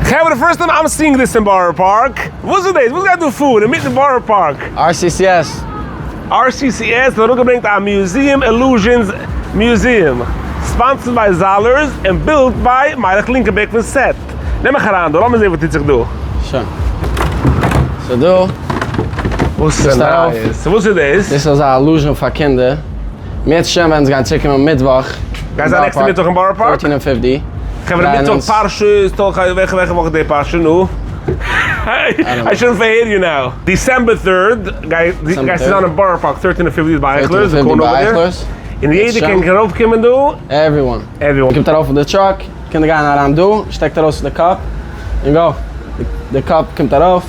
חברה first time I'm seeing this אין בארא פארק. וואס איז דאס? וואס גייט דא פאר אינמיטן בארא פארק? RCCS. RCCS האט אראפגעברענגט א museum illusions museum. Sponsored by Zoller's און built by מיילעך לינקענבערג פון סעט. נעם מיך אריין דא, לאמיר זען וואס טוט זיך דא. שוין. ס'איז דא. וואס איז נייעס? וואס איז דאס? דאס איז א illusion פאר קינדער. מירצעשעם ווען אונז גייען צוריקקומען מיטוואך. גייט זיין נעקסטע מיטוואך אין בארא פארק? 13 און 50. חברה מיטוואך פרשת תולדות וועלכע וועלכע וואך איז די פרשה נו? I shouldn't פארהער you now. December third גייט גייסטו זיין אין בארא פארק 13 און 50 ביי אייכלערס די corner over there. און יעדער קען ארויף קומען דא. Everyone. Everyone. קומט ארויף אויף די truck, קינדער גייען אריין דא, שטעקט ארויס די קאפ, און go. די קאפ קומט ארויף.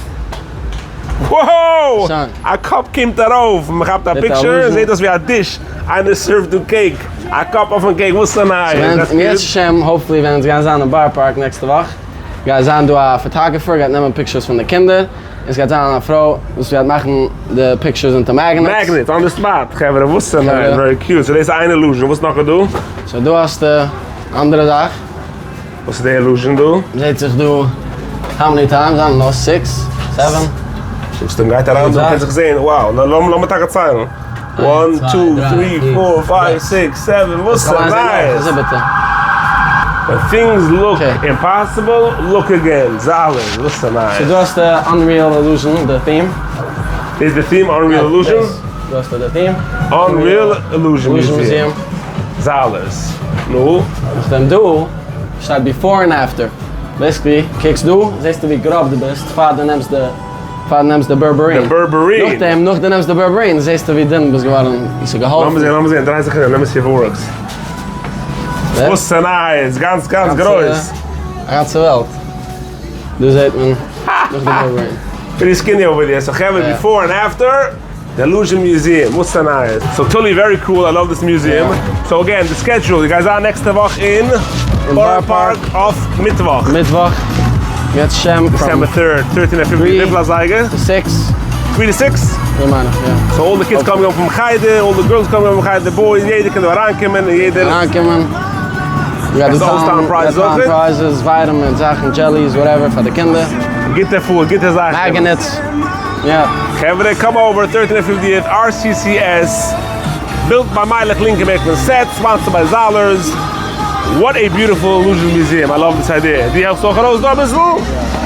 Wow! א קאפ קומט ארויף, מען כאפט א picture, זעט אויס ווי א דיש, איינער serve ט דא cake, א קאפ אויפן cake, וואס א נייעס? אם ירצה השם, hopefully ווען אונז גייען זיין אין בארא פארק נעקסטע וואך, גייט זיין דא א photographer גייט נעמען pictures פון די קינדער, און סגייט זיין א פרוי וואס גייט מאכן די pictures אונטער magnets. Magnets, on the spot, חברה, וואס א נייעס, very cute, so דאס איז איין illusion, וואס נאך איז דא? So דא האסטו אנדערע זאך. וואס איז די illusion דא? זעהט זיך דא how many times, I don't know, six? Seven? זאגסט אים גייט אריין דא מ'קען זיך זעהן, wow, לאמיר טאקע ציילן, one, two, three, four, five, six, seven, וואס איז נייעס? When things look impossible, look again, זאלען, וואס איז נייעס? So דא האסטו Unreal Illusion, די theme. דאס איז די theme Unreal Illusion? דא האסטו די theme. Unreal Illusion Museum. זאלערס. נו? נאכדעם דא שטייט before און after. Basically קוקסט דא זעסטו ווי גראב דו ביסט פאר דו נעמסט די פאר דו נעמסט די berberine. די berberine. נאכדעם נאך דו נעמסט די berberine זעסטו ווי דין ביסט געווארן ווי ס'האט געהאלפן. לאמיר זען לאמיר זען דריי זיך ארום לאמיר see works. וואס א נייעס גאנץ גאנץ גרויס. א גאנצע וועלט. דא זעט מען נאך די berberine. Pretty skinny over there, so חברה before and after. די Illusion Museum, וואס א נייעס? So totally very cool, I love this museum. So again, די schedule, די גייסט זיין נעקסטע וואך אין בארא פארק אויף מיטוואך. מיטוואך, יעצט שם December third, thirteen and fifty, וויפיל אזייגער? To six. Three to six? אזוי מיין איך, יא. So all די kids coming home פון חדר, all די girls coming home פון חדר, די boys, יעדער קען דא אריינקומען און יעדער. אריינקומען. מ'גייט דא טיילן prizes, vitamins, זאכן, jellies, whatever פאר די קינדער. גוטע food, גוטע זאכן. Magnets. יא. חברה come over thirteen and fiftieth RCCS built by מיילעך לינקענבערג פון סעט sponsored by Zoller's what a beautiful illusion museum I love this idea דו העלפסט אויך ארויס דא אביסל?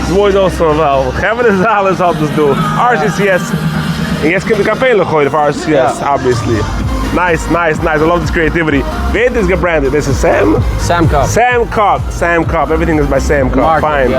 ס'וואוינט אויס פאר וועל חברה Zoller's האט עס דא RCCS און יעצט קומט די קאמפיין לכאורה פאר RCCS obviously nice nice nice I love this creativity ווער האט דאס גע brand עט? דאס איז סעם? סעם קאפ. סעם קאפ סעם קאפ everything is by סעם קאפ פיין.